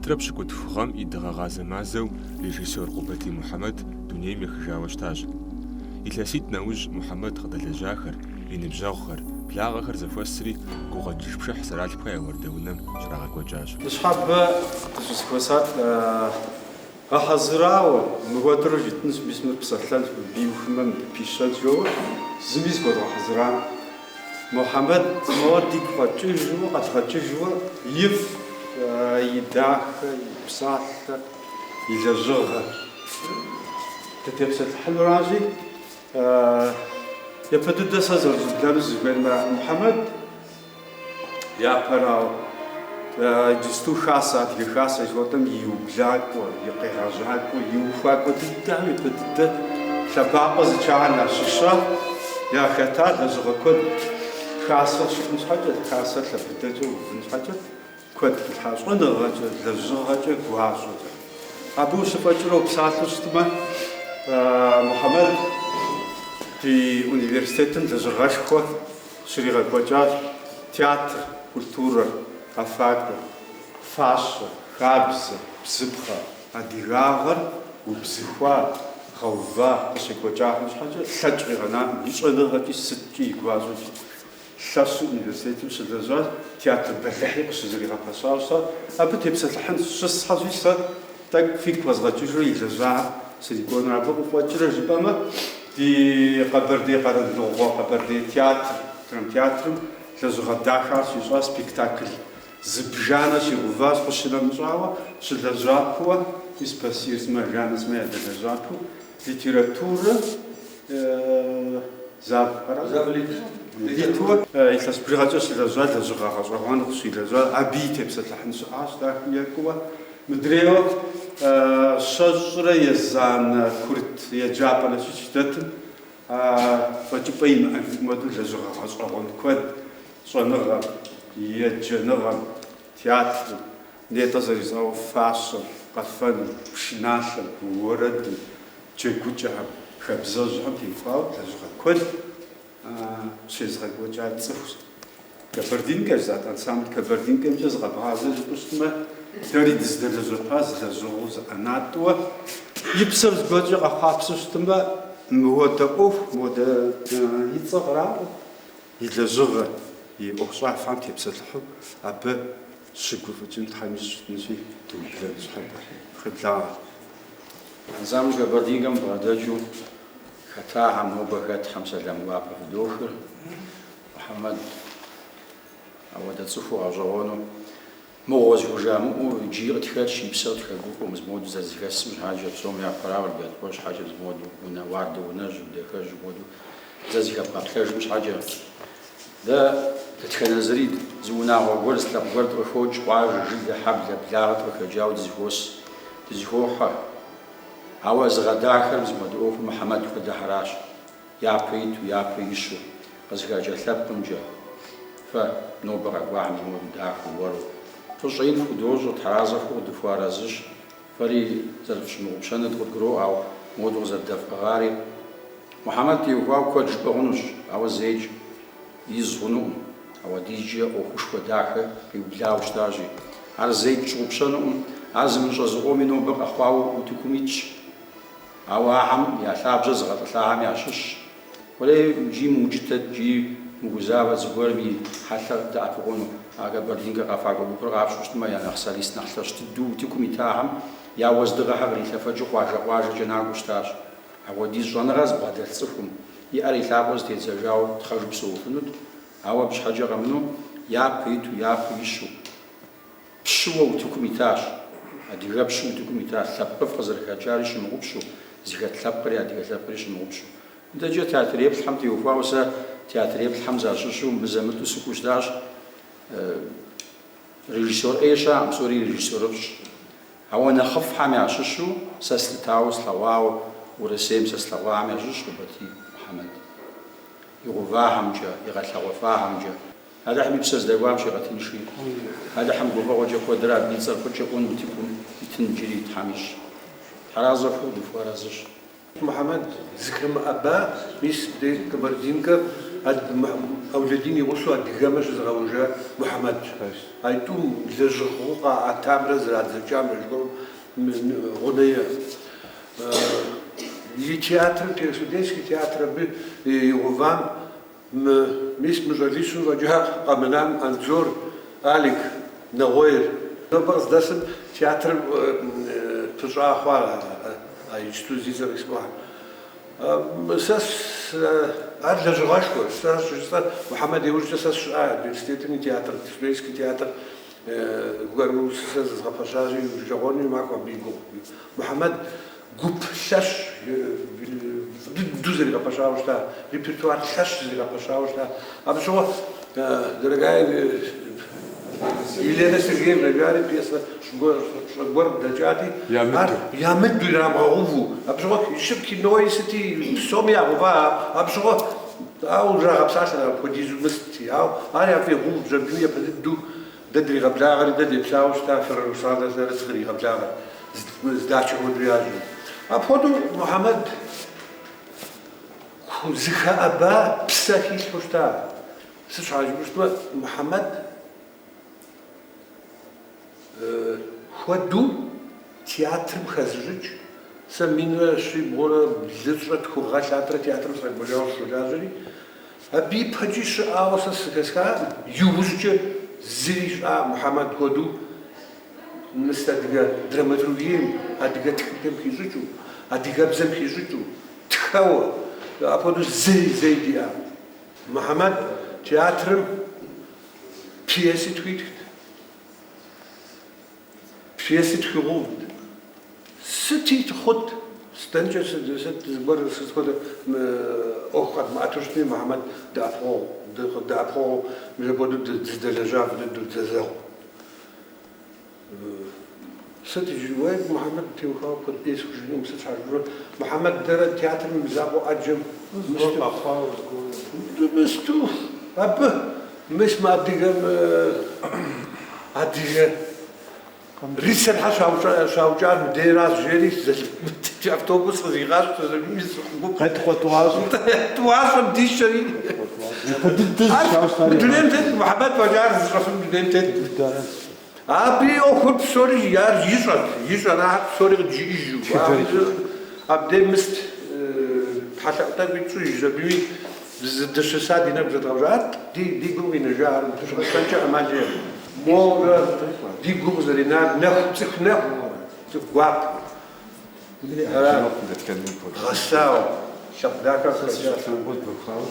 минитӏрэ пщыкӏутху гъэм и дыгъэгъазэ мазэу режиссёр Къубатий Мухьэмэд дунейм ехыжауэ щытащ. Илъэситӏ нэужь Мухьэмэд къыдэлэжьахэр, и ныбжьэгъухэр, благъэхэр зэхуэсри, гукъэкӏыж пшыхь Сэралъпхэ я уардэунэм щрагъэкӏуэкӏащ. Ныщхьэбэ дыщӏызэхуэсар гъэхьэзырауэ, мыхуэдурэ жытӏынщ, мис мыр псэлъэнщ, мыбы иухмэ, мыбы пищэнщ жоуэ, зыми зыхуэдгъэхьэзырам. Мухьэмэд моуэ дигу къэкӏыжуэ, къэдгъэкӏыжуэ ифӏ, и дахэ, и псалъэ, и лэжьыгъэ дытепсэлъыхьынуращи, япэ дыдэ сэ зэрызублэну сызыхуейр Мухьэмэд япэрауэ, иджысту Хасэ, Адыгэ Хасэ жыхуэтӏэм и ублакӏуэ, и къегъэжьакӏуэ, и ухуакӏуэ дыдэхэм япэ дыдэ лъэбакъуэ зычахэм ящыща, яхэта лэжьыгъэ куэд Хасэр щыӏэн щхьэкӏэ, Хасэр лъэ быдэкӏэ увын щхьэкӏэ куэд хилъхьа щӏэныгъэкӏэ, лэжьыгъэкӏэ, гуащӏэкӏэ. Абы ущыфӏэкӏрэ упсалъэу щытмэ, Мухьэмэд ди университетым лэжьыгъэшхуэ щригъэкӏуэкӏащ театр, культурэр, къэфакӏуэ, фащэ, хабзэ, бзыпхъэ, адыгагъэр убзыхуа, гъэува къыщекӏуэкӏахэм щхьэкӏэ лъэкӏ къигъэнакъым, и щӏэныгъэкӏи, сыткӏи, и гуащӏэкӏи. Лъэщу университетым щылэжьащ, театр бэлыхьи къыщызэригъэпэщащ. Абы тепсэлъыхьын щысхьэщи, сэ тӏэкӏу фигу къэзгъэкӏыжурэ илэжьахэр срикӏуэнур. Абы къыфӏэкӏрэ жыпӏэмэ, ди Къэбэрдей къэралыгъуэ, Къэбэрдей театр, драмтеатрым лэжьыгъэ дахэхэр щищӏа спектакль зыбжанэ щигъэуващ, къыщынэмыщӏауэ, щылэжьапэуэ, мис Басир сымэ, Жаннэ сымэ ядэлэжьапэу, литературэ зав. Завлит. Илъэс бжыгъэкӏэ щылэжьа лэжьыгъэ гъэщӏэгъуэн къыщилэжьа, абы и тепсэлъыхьын щыӏащ дахэу екӏууэ. Мыдрейуэ 21 курыт еджапӏэ Налшыч дэтым фӏэкӏыпӏэ имыӏэ жыпӏэм хуэдэу лэжьыгъэ гъэщӏэгъуэн куэд щӏэныгъэм, еджэныгъэм, театрым, нетӏэ зэрыжысӏауэ фащэм, къэфэным, пшыналъэм, уэрэдым, джэгукӏэхэм, хабзэжьхэм теухуауэ лэжьыгъэ куэд щезыгъэкӏуэкӏа цӏыхущ. Кабардинкэ жысӏат, ансамбль Кабардинкэмкӏэ зыкъэбгъазэ жыпӏэу щытмэ, дэри дызыдэлэжьэпа зы лэжьыгъэу, зы ӏэнатӏэуэ, и псэр зыгуэркӏэ къэхъуапсэу щытмэ, мыуэдэ ӏуэху, мыуэдэ и цӏэ къраӏуэу, и лэжьыгъэ, и ӏуэхущӏафэм тепсэлъыхьу абы щыгуфӏыкӏын Тхьэм ищӏ жытӏэнщи, дыублэн ныщхьэбэ. Фыкъеблагъэ. Ансамбль Кабардинкэм бгъэдэкӏыу хэтахэм, нобэ хэтхэм сэлам гуапэ фыдохыр. Мухьэмэд ауэдэ цӏыхуу гъэщӏэгъуэну мыгъуэ зыхужамыӏэу иджыри къытхэтщ, и псэр къытхэгуфӏэу мызмоду зэрызэхэсым щхьэкӏэ, псом япэрауэ Альберт щхьэкӏэ мызмоду унэ уардэ унэжьу, дахэжьу моду зэ зыхэбгъэплъэжым щхьэкӏэ. Дэ дэтхэнэ зыри зы унагъуэ гуэр, зы лъэпкъ гуэр дыкъыхокӏ, къуажэ, жылэ, хьэблэ, благъэ дыкъыхэкӏауэ дызэхуос, дызэхохьэ. Ауэ зыгъэдахэр мызмуэдэ ӏуэхур Мухьэмэд хуэдэхэращ. Япэ иту, япэ ищу, къызыхэкӏа лъэпкъымкӏэ фэ нобэ къэкӏуахэм мызмуэду дахэу, уэру. Фӏыщӏэ ин фхудощӏыр, Тхьэразэ фхухъу, дыфхуэарэзыщ. Фэри зэрыфщымыгъупщэныр къыдгуроӏуэ, ауэ моду къызэрыдэфӏыгъари. Мухьэмэд теухуауэ куэд жыпӏэ хъунущ, ауэ зэикӏ из хъунукъым. Ауэдизкӏэ ӏуэхушхуэ дахэ къиублауэ щытащи, ар зэикӏ тщыгъупщэнукъым. Ар зымыщӏэ зыкъоми нобэ къэхъуауэ утыкум итщ. Ауэ ахэм я лъабжьэ зыгъэтӏылъахэм ящыщщ. Уэлей, иджыи мыукӏытэт, иджыи мыгузавэт зыгуэрым и хьэлъэр дэӏэпыкъуну. А Кабардинкэ къэфакӏуэ гупыр къапщтэу щытмэ, я нэхъ солист нэхъ лъэщ дыдэу утыкум итахэм я уэздыгъэхэр кърилъэфэкӏыу къуажэ-къуажэкӏэ накӏуэу щытащ. Апхуэдиз щӏэныгъэ зыбгъэдэлъ цӏыхум и ӏэр и лъакъуэр зэтедзэжауэ тхъэжу псэуфынут, ауэ абы щхьэкӏэ къэмынэу япэ иту, япэ ищу. Пщыуэ утыкум итащ. Адыгэпщу утыкум итащ, лъэпкъыфӏ къызэрыхэкӏари щымыгъупщу, зыхэт лъэпкъри адыгэ лъэпкъри щымыгъупщу. Мыдэкӏэ театреплъхэм теухуауэ сэ театреплъхэм сащыщу мызэ-мытӏэу сыкӏуэу щытащ. Режиссер ӏей щыӏэкъым, псори режиссерыфӏщ. Ауэ нэхъыфӏхэм ящыщу сэ слъытауэ слъэгъуауэ, Урысейм сэ слъэгъуахэм ящыщщ Къубатий Мухьэмэд. Игъэувахэмкӏэ, игъэлъэгъуэфахэмкӏэ. Алыхьым и псэр здэкӏуам щигъэтынши, Алыхьым гуфӏэгъуэкӏэ куэдрэ абы и цӏэр фӏыкӏэ ӏун утыкум итын иджыри Тхьэм ищӏ. Тхьэразэ фхухъу, дыфхуэарэзыщ. Мухьэмэд зыхэмыӏэба, мис мыбдеж Кабардинкэр. Аулэдин и гъусэу адыгэмэ щызыгъэужар Мухьэмэдщ. Айтӏум лэжьыгъэу къаӏэтамрэ зэрадзэкӏамрэ жыхуэпӏэм гъунэ иӏэ. И театрым, студенческий театр абы игъэувам мы, мис мы щӏалищым фӏэкӏа къэмынам Андзор, Алик, Нэгъуейр. Нобэ къыздэсым театрым пыщӏа хъуа а иджыту зи цӏэ къисӏуа. Сэ ар лэжьыгъэшхуэщ. Сэ щыжысӏэр Мухьэмэд иужькӏэ сэ сщыӏа университетым и театр, студенческий театр гуэру сэ зэзгъэпэщащи, жагъуэнуи махуэ абы и гугъу. Мухьэмэд гуп лъэщ фӏы дыдэу зэригъэпэщауэ щыта, репертуар лъэщ зэригъэпэщауэ щыта. Абы щыгъуэ Дорогая Елена Сергеевна жари пьесэ щӏэ гуэр къыдэкӏати, ар ямыду ирамыгъэуву. Абы щыгъуэ щып кинои сыти псоми ягъэува. Абы щыгъуэ ауэ ужрагъэпсалъэр апхуэдизу мыстти, ауэ ар яфӏигъэувщ абыми япэ дыдэу Дэ дригъэблагъэри, дэ деплъауэ щыта Фырэ Русланрэ сэрэ сыкъригъэблагъэт, сдачэ хуэдэу ящӏу. Апхуэдэу Мухьэмэд зыхэӏэба псэ хилъхьэу щыта. Сыт щхьа жыпӏэу щытмэ, Мухьэмэд хуэдэу театрым хэзыщӏыкӏ, сэ минрэ щибгъурэ блыщӏрэ тху гъэ лъандэрэ театрым сыкъэкӏуэжауэ сыщолажьэри, Абы ипэкӏи щыӏауэ сэ сызэхэсхакъым, иужькӏэ зыри щыӏа Мухьэмэд хуэдэу мыс адыгэ драматургием, адыгэ тхыдэм хищӏыкӏыу, адыгэбзэм хищӏыкӏыу, тхэуэ, апхуэдэу зыри зэи диӏакъым. Мухьэмэд театрым пьеси тхуитхт. Пьеси тхуигъэувт. Сыти хъут, дэнкӏэ сыт зыгуэр сыт хуэдэ ӏуэху къэдмыӏэту щытми, Мухьэмэд дэӏэпыкъуэгъу, дыкъыдэӏэпыкъуэгъуу, мис апхуэдэу дыздэлэжьа фӏы дыдэу дызэзэгъу. Сыт иджыри уей Мухьэмэд теухуауэ куэд ӏей схужыӏэнукъым, сыт щхьа жыпӏэмэ, Мухьэмэд дэрэ театрым и мызакъуэу ӏэджэм мысту абы Мис мы адыгэм адыгэ рыцархэр щаукӏар мыдейращ, жери автобус къызигъащ, гуп. Къетыкъуэ тӏуащӏэм. Тӏуащӏэм дишэри. Мы дунейм тет, Мухьэмэд фӏэкӏа ар зыщӏэфын дунейм тет. Абы и ӏуэхур псори ар ищӏэт, ищӏэр ахэр псори къыджиӏэжу. Абдей мыст тхьэлъэӏу тӏэкӏуи тщӏыжщ, абыми дыщыса ди нэгу зэдгъэужьат, ди гум къинэжа ар мыпыщӏэнкӏэ ӏэмал иӏэкъым. Моуэрэ ди гум къызэринар нэху, цӏыху нэху, цӏыху гуапэ. Гъэсауэ, лъэпкъ дахэ къыхэкӏащ.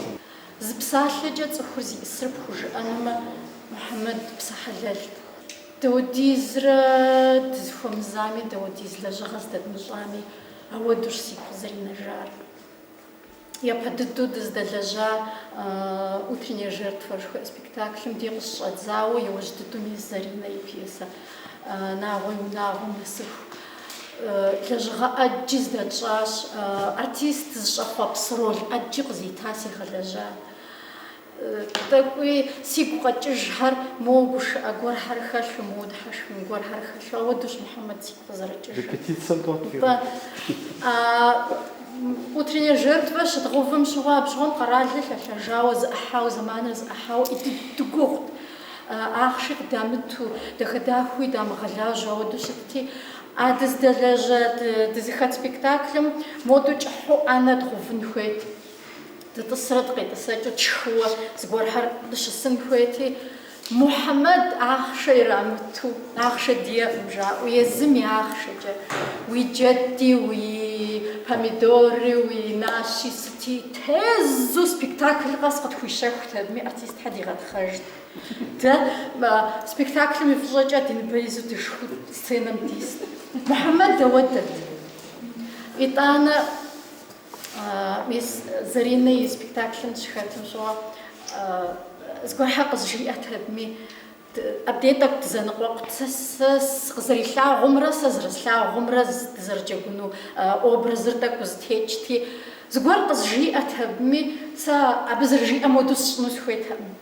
Зы псалъэкӏэ цӏыхур зиӏысыр пхужыӏэнумэ, Мухьэмэд псэ хьэлэлт. Дауэдизрэ дызыхуэмызами, дауэдиз лэжьыгъэ здэдмыщӏами, ауэдущ сигу къызэринэжар. Япэ дыдэу дыздэлэжьа Утренняя жертва жыхуиӏэ спектаклым дей къыщыщӏэдзауэ, иужь дыдэу мис Заринэ и пьесэ Нагъуэ и унагъуэм нэсыху. Лэжьыгъэ ӏэджи здэтщӏащ, артист зыщӏэхъуэпс роль ӏэджи къызита сигъэлэжьа. Тӏэкӏуи сигу къэкӏыжхэр моуэ гушыӏэ гуэрхэр хэлъу, моуэ дыхьэшхын гуэрхэр хэлъу, ауэдущ Мухьэмэд сигу къызэрыкӏыжыр. Репетицэм тӏот Нтӏэ, Утренняя жертва щыдгъэувым щыгъуэ, абы щыгъуэм къэралыр лъэлъэжауэ, зэӏыхьауэ, зэманыр зэӏыхьауэ ӏей дыдэу гугъут. Ахъши къыдамыту, дахэ-дахэуи дамыгъэлажьэу ауэдэу щытти, а дыздэлэжьэ, дызыхэт спектаклым модэу кӏыхьу ӏэнэ дгъэувын хуейт. Дытӏысрэ дыкъетӏысэкӏыу тшхыуэ зыгуэрхэр дыщысын хуейти, Мухьэмэд ахъшэ ирамыту, ахъшэ диӏэкъым жаӏэу, езым и ахъшэкӏэ, уи джэди, уи помидори, уи нащи сыти тезу спектакль къэс къытхуищэхут абыми артистхэр дигъэтхъэжт. Дэ спектаклым и фӏыщӏэкӏэ ди ныбэ изу дышхыу сценэм дист. Мухьэмэд ауэдэт. Итӏанэ Мис Заринэ и спектаклым дыщыхэтым щыгъуэ зыгуэрхэр къызжиӏэт абыми, абдей тӏэкӏу дызэныкъуэкъут. Сэ сэ сыкъызэрилъагъумрэ сэ зэрыслъагъумрэ дызэрыджэгуну образыр тӏэкӏу зэтекӏти, зыгуэр къызжиӏэт абыми, сэ абы зэрыжиӏэм хуэдэу сщӏыну сыхуейтэкъым.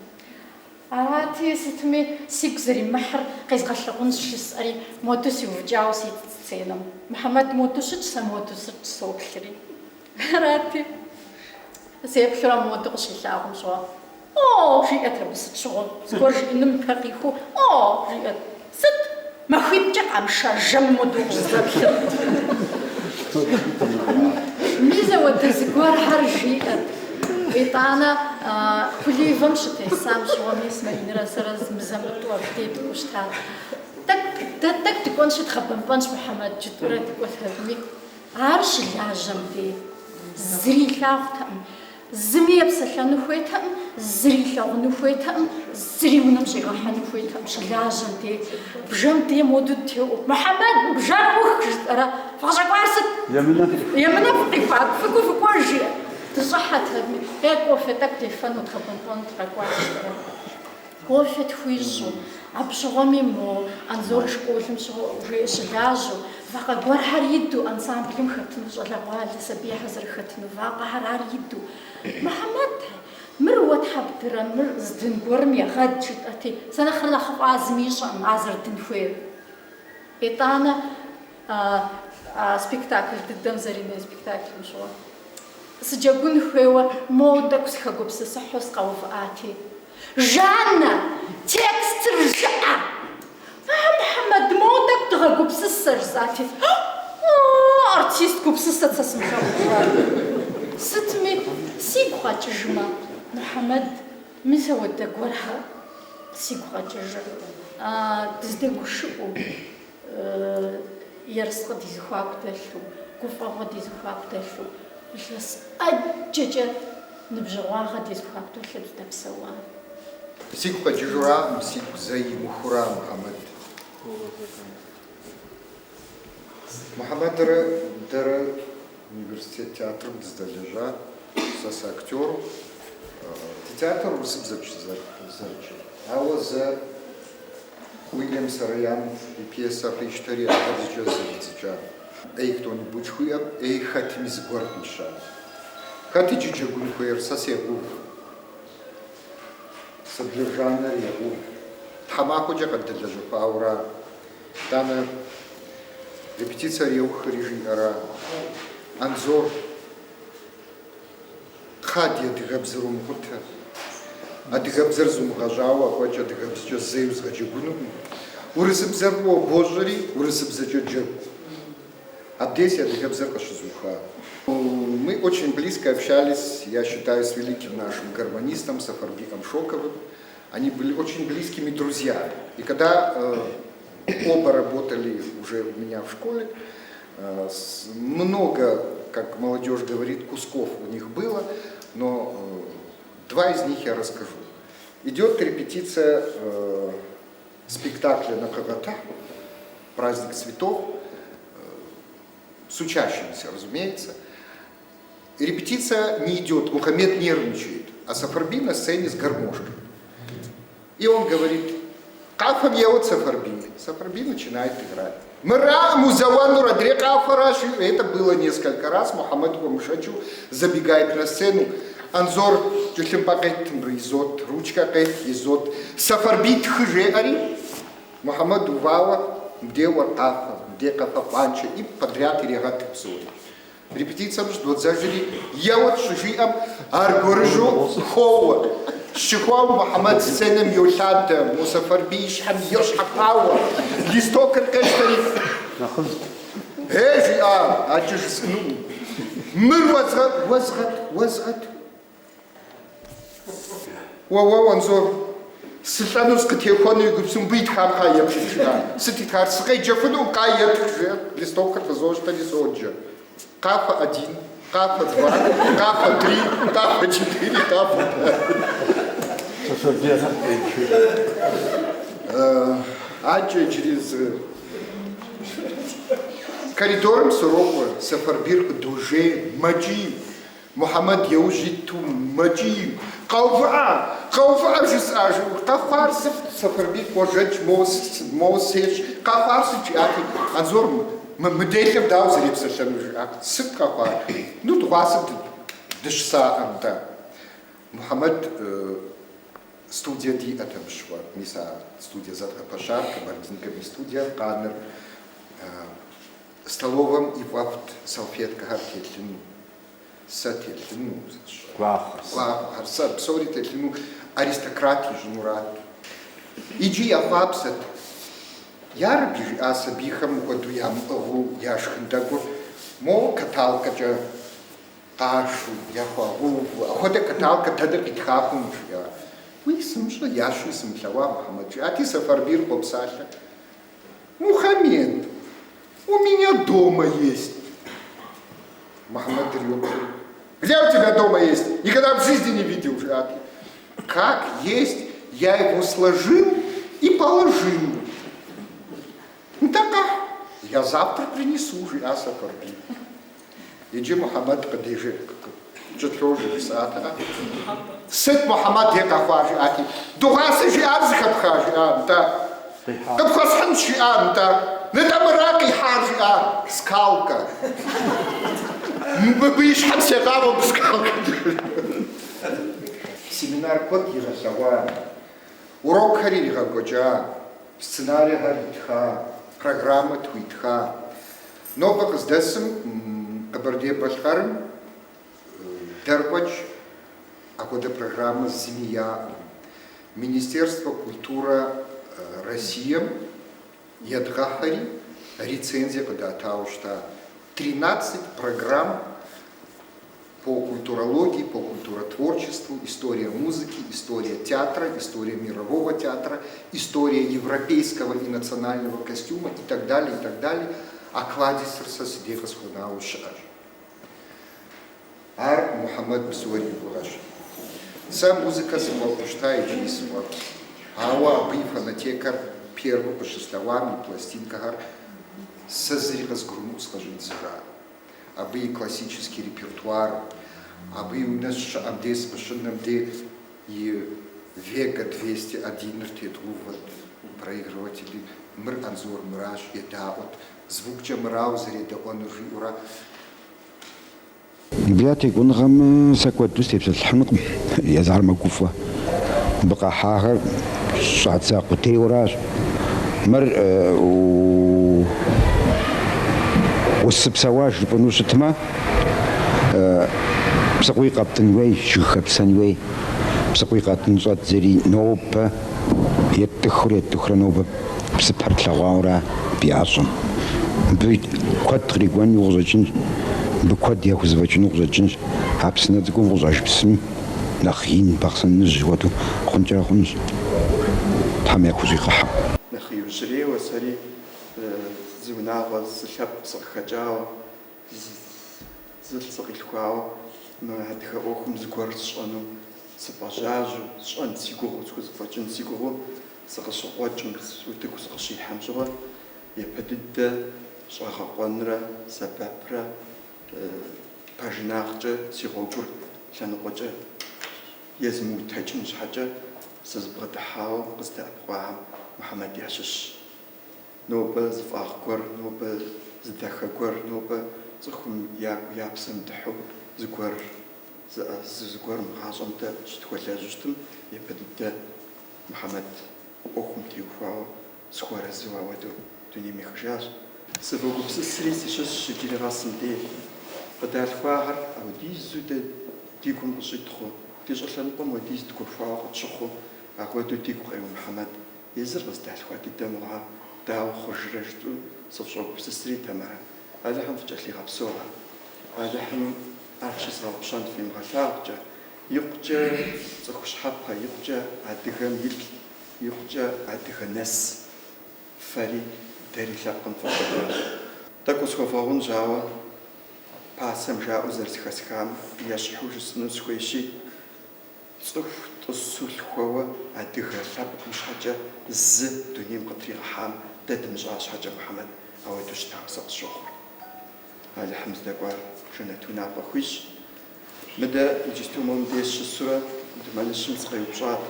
Арати, сытми, сигу зэримыхьыр къезгъэлъагъунщ жысӏэри, моду сиувыкӏауэ ситт сценэм. Мухьэмэд моду щытщ, сэ моду сытщ, соплъри. Арати. Сеплъурэ моуэдэу къыщилъагъум щыгъуэ, О! жиӏэт абы сыт щыгъуэ, зыгуэр жиӏэным ипэ къихуэу, О! жиӏэт. Сыт? Махуитӏкӏэ къамыша жэмым хуэдэу укъызэплъыр. Мис ауэдэ зыгуэрхэр жиӏэт. Итӏанэ Кулиевэм щытесам щыгъуэ мис Маринэрэ сэрэ мызэ-мытӏэу абдей дыкӏуэу щытат. Тӏэкӏу, дэ тӏэкӏу дыкӏуэнщи дгъэбэмпӏэнщ Мухьэмэд жытӏэурэ дыкӏуэтэкъыми. Ар щылажьэм дей зыри илъагъутэкъым. Зыми епсэлъэну хуейтэкъым, зыри илъагъуну хуейтэкъым, зыри унэм щӏигъэхьэну хуейтэкъым щылажьэм дей. Бжэм дей моду дытеуӏуэу, Мухьэмэд, бжэр ӏух! жытӏэрэ, фыкъыщӏэкӏуар сыт? Емынэ. Емынэ фыкъихуа, фыкӏуэ фыкӏуэж, жиӏэ. Дыщӏыхьэтэкъыми, е кофе тӏэкӏу дефэну, дгъэбэмпӏэну дыкъэкӏуащ, жытӏэрэ. Кофе тхуищӏу, абы щыгъуэми мо Анзор школым щыгъуэ щылажьэу, вакъэ гуэрхэр иду, ансамблым хэтыну щӏалэгъуалэ сабийхэр зэрыхэтыну вакъэхэр ар иду. Мухьэмэд, мыр уэ тхьэ бдырэ, мыр зыдын гуэрым егъэд, жытӏэти, сэ нэхърэ нэхъыфӏа зыми ищӏэкъым ар зэрыдын хуейр. Итӏанэ а спектакль дыдэм, Заринэ и спектаклым щыгъуэ, сыджэгун хуейуэ моуэ тӏэкӏу сыхэгупсысыхьу сыкъэувыӏати, Жаннэ, текстыр жыӏэ! А, Мухьэмэд, моуэ тӏэкӏу дыгъэгупсысэ, жысӏати, О, артист гупсысэт сэ сымылъагъужар. Сытми, сигу къэкӏыжмэ, Мухьэмэд, мис ауэдэ гуэрхэр сигу къэкӏыжыр. Дыздэгушыӏэу, ерыскъы ди зэхуаку дэлъу, гуфӏэгъуэ ди зэхуаку дэлъу, илъэс ӏэджэкӏэ ныбжьэгъуагъэ ди зэхуаку дэлъу дыдэпсэуа. Сигу къэкӏыжуракъым, сигу зэи имыхура Мухьэмэд. Мухьэмэдрэ дэрэ университет театрым дыздэлэжьа, сэ сыактеру. Ди театр урысыбзэкӏ зэрытщӏыр. Ауэ зэ Уильям Сароян и пьесэ къищтэри адыгэбзэкӏэ зэридзэкӏа. Эй, кто-нибудь жыхуиӏэм, эй, хэтми зыгуэр фӏища. Хэт иджы джэгун хуейр, сэ сегъув. Саблер Жаннэр егъув. Тхьэмахуэкӏэ къыддэлэжьэфауэра. Итӏанэ репетицэр еухри жиӏэра. Анзор. Кхъа ди адыгэбзэр умыкъутэ. Адыгэбзэр зумыгъэщӏауэ афӏэкӏ адыгэбзэкӏэ зэи узгъэджэгунукъым. Урысыбзэр фӏыуэ бощӏэри, урысыбзэкӏэ джэгу. Абдей си адыгэбзэр къыщызуха. Мы очень близко общались, я считаю, с великим нашим гармонистом Сафарби Амшоковым. Они были очень близкими друзьями. И когда оба работали уже у меня в школе, много, как молодежь говорит, кусков у них было, но два из них я расскажу. Идет репетиция спектакля Накагата, «Праздник цветов», с учащимися, разумеется. Репетиция не идет, Мухаммед нервничает, а Сафарби на сцене с гармошкой. И он говорит, къафэм еуэт Сафарби. Сафарби начинает играть. Мыра узэуэнур адрей къафэращ. Это было несколько раз. Мухьэмэд хуэмышэчу забегает на сцену. Анзор тхылъымпӏэ къет мыбы изот, ручкэ къет изот. Сафарби тхы жеӏэри, Мухьэмэд увауэ, мыбдей уэр къафэ, мыбдей къафэ къуаншэ, и подряд ирегъэтх псори. Репетицэм щӏыдодзэжри, еуэт щыжиӏэм, аргуэрыжьу хоуэ. Щыхоуэм Мухьэмэд сценэм йолъадэ, мо Сэфарби и щхьэм йощхьэпауэ, листокыр къещтэри, Е, жиӏа, адэкӏэ жысӏэнукъым. Мыр уэзгъэт, уэзгъэт, уэзгъэт. Уэ, уэ, Анзор, сылӏэну сыкъытехуэну иджыпсту мыбы итхам кхъа еплъыт, жиӏа. Сыт итхар? Сыкъеджэфынукъым, кхъа етх, жеӏэ. Листокыр къызощтэри соджэ. Къафэ один, къафэ два, къафэ три, къафэ четыре, къафэ пять. Адэкӏэ иджыри зы коридорым срокӏуэ, Сэфарбийр къыдожей, мэкӏий. Мухьэмэд яужь иту мэкӏий, Къэувыӏэ! Къэувыӏэ! жысӏа жи. Къэхъуар сыт, Сэфарбий къожэкӏ, моуэ сещӏ. Къэхъуар сыт, жиӏати, Анзор, мы делэм дауэ зэрепсэлъэну, жиӏа. Сыт къэхъуар? Ну, дыгъуасэ дыщысаӏэм, нтӏэ. Мухьэмэд студие диӏэт абы щыгъуэ. Мис а студие зэдгъэпэщар, Кабардинкэм и студиер, къаныр Столовэм и фӏэфӏт салфеткэхэр телъыну. Сэ телъыну, гуахъуэхэр, сэ псори телъыну аристократ ищӏынурат. Иджы ехъуапсэт. Ярэби, жиӏа сабийхэм мыхуэдэу ямыӏыгъыу я шхын тӏэкӏур мо каталкэкӏэ къашу, яхуагъэуву, апхуэдэ каталкэ дэнэ къитха хъуну, жиӏа. Уи, сымыщӏэ, ящуи сымылъэгъуа, Мухьэмэд, жиӏати, Сэфарбийр къопсалъэ. Мухаммед, у меня дома есть. Мухьэмэдыр йоплъри. Где у тебя дома есть? Никогда в жизни не видел, жиӏати. Как есть, я его сложил и положил. Нтӏэ къэхь, я завтра принесу, жиӏа Сэфарбий. Иджы Мухьэмэд къыдежэ кӏэлъожэ жысӏатэкъэ? Сыт Мухьэмэд е къэхъуа жиӏати, дыгъуасэ жиӏар зэхэпха жиӏа, нтӏэ. Къыпхуэсхьынщ жиӏа, нтӏэ. Нтӏэ мыра къихьар жиӏа, скалкэ. Мыбы и щхьэм сегъауэ мы скалкэ. Семинар куэд игъэлъэгъуа, урокхэр иригъэкӏуэкӏа, сценарийхэр итха, программэ тхуитха. Нобэ къыздэсым Къэбэрдей-Балъкъэрым дэр фӏэкӏ апхуэдэ программэ зыми яӏэкъым. Министерство культурэ Россием едгъэхьри рецензие къыдатауэ щыта. 13 программ по культурологии, по культуротворчеству, история музыки, история театра, история мирового театра, история европейского и национального костюма и так далее, и так далее. А кладезьыр сэ си дей къысхуэнауэ щыӏэщ. Ар Мухьэмэд псори и фӏыгъэщ. Сэ музыкэ сфӏэфӏу щыта иджыри сфӏэфӏ. Ауэ абы и фонотекэр перву къыщыслъэгъуам и пластинкэхэр сэ зыри къызгурымыӏуэу сыкъыщӏидзыжа. Абы и классический репертуар, абы и унэ щыщыӏэм дей сыкъыщынэм дей и Вега 201-р тедгъэувэт, проигрыватели, мыр Анзор мыращ, едаӏуэт, звуккӏэ мырауэ зэредэӏуэнур жиӏэурэ. Мыбы я текӏуэныгъэм сэ куэду сытепсэлъыхьынукъым, езыхэр мэгуфӏэ. Мыбы къахьахэр щӏадза къудейуэращ. Мыр усыпсэуа жыпӏэну щытмэ, псыкъуий къэптӏын хуей, жыг хэпсэн хуей. Псыкъуий къэтӏын щӏэддзэри нобэ еттӏыхыурэ еттӏыхыурэ нобэ псыпэр тлъэгъуауэра абы ящӏэм. Мыбы куэд кърикӏуэну къыщӏэкӏынщ, мыбы куэд яхузэфӏэкӏыну къыщӏэкӏынщ. А псынэ цӏыкӏум къыщӏэж псым нэхъ ин Бахъсэныжь хуэдэу хъункӏэрэ хъунщ, Тхьэм яхущӏигъэхьэ. Нэхъ иужьрейуэ сэри зы унагъуэ, зы лъэпкъ сыкъыхэкӏауэ, зылӏ сыкъилъхуауэ мы адыгэ ӏуэхум зыгуэр сщӏэну сыпӏэжьажьэу, сщӏэн си гугъэу, схузэфӏэкӏын си гугъэу сыкъыщыкъуэкӏым, утыку сыкъыщихьэм щыгъуэ, япэ дыдэ щӏэгъэкъуэнрэ сэбэпрэ пэжынагъкӏэ си гъуэгур лъэныкъуэкӏэ езмыутэкӏын щхьэкӏэ сызыбгъэдыхьауэ къыздэӏэпыкъуахэм Мухьэмэд ящыщщ. Нобэ зы фӏагъ гуэр, нобэ зы дахэ гуэр, нобэ цӏыхум ягу я псэм дыхьу зыгуэр, зыгуэрым гъащӏэм дэ щытхуэлэжьу щытым, япэ дыдэ Мухьэмэд ӏуэхум теухуауэ схуэарэзыуэ ауэдэу дунейм ехыжащ. Сывогупсысри сыщысщ иджыри къэс мыбдей. Къыдалъхуахэр ауэдизу дэ ди гум къыщӏитхъуу, ди щӏылъэныкъуэм уэдиз дгуэхуауэ къытщыхъуу, ахуэдэу дигу къеуэ Мухьэмэд езыр къыздалъхуа дыдэ мыхъуа дауэ хъужрэ жытӏэу сыфщӏогупсысри, Тамарэ, Алыхьым фыкӏэлъигъэпсэу ар. Алыхьым ар фщызыгъэгъупщэн фимыгъэлъагъукӏэ, икъукӏэ цӏыху щхьэпэ, икъукӏэ адыгэм илӏ, икъукӏэ адыгэ нэс фэри дэри лъэпкъым фыкъыдэкӏуащ. Тӏэкӏу къысхуэвгъэгъунщ, ауэ пасэм жаӏэу зэрызэхэсхам ещхьу жысӏэну сыхуейщи, Цӏыху тӏысу лъхуэуэ адыгэ лъэпкъым щхьэкӏэ зы дунейм къытригъэхьам дэ дымыщӏа щхьэкӏэ Мухьэмэд ауэдэу щытауэ сэ къысщохъур. Алыхьым здэкӏуар жэнэт унапӏэ хуищӏ. Мыдэ иджысту мом деж щысурэ Думэныщым сыкъеупщӏат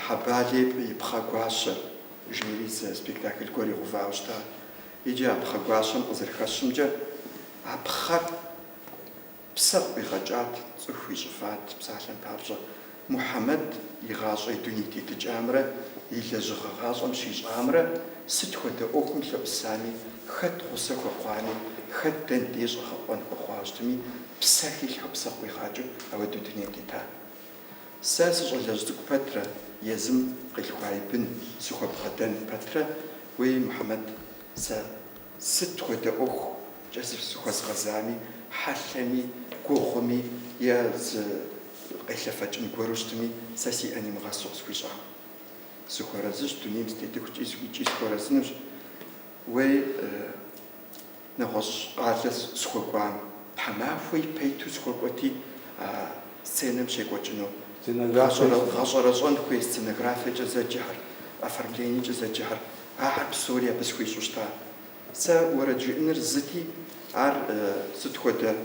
Хьэбалэ и пхъэ гуащэ жери зы спектакль гуэр игъэувауэ щыта. Иджы а пхъэ гуащэм къызэрыхэщымкӏэ а пхъэр Псэ къыӏуигъэкӏат, цӏыху ищӏыфат, псалъэм папщӏэ, Мухьэмэд и гъащӏэ и дуней тетыкӏамрэ и лэжьыгъэ гъащӏэм щищӏамрэ, сыт хуэдэ ӏуэхум лъэӏусами, хэт гъусэ хуэхъуами, хэт дэн дей щӏэгъэкъуэн хуэхъуауэ щытми, псэ хилъхьэу, псэ къыӏуигъакӏэу ауэдэу дунейм тета. Сэ сыщӏалэжь цӏыкӏу пэтрэ, езым къилъхуа и бын сыхуэбгъэдэн пэтрэ, уей, Мухьэмэд, сэ сыт хуэдэ ӏуэхукӏэ зыхуэзгъэзами, хьэлъэми, гугъуми е зы къелъэфэкӏын гуэру щытми, сэ си ӏэ нимыгъэсу къысхуищӏа. Сыхуэрэзыщ, дунейм сытетыхукӏи икӏи сыхуэрэзынущ. Уей, нэгъуэщӏ къалэ схуэкӏуам, тхьэмахуэ ипэ иту схуэкӏуэти, а сценэм щекӏуэкӏыну гъэщӏэрэщӏэн хуей сценографиекӏэ зэджэхэр, оформлениекӏэ зэджэхэр, ахэр псори абы схуищӏу щыта. Сэ уэрэд жыӏэныр зыти, ар сыт хуэдэ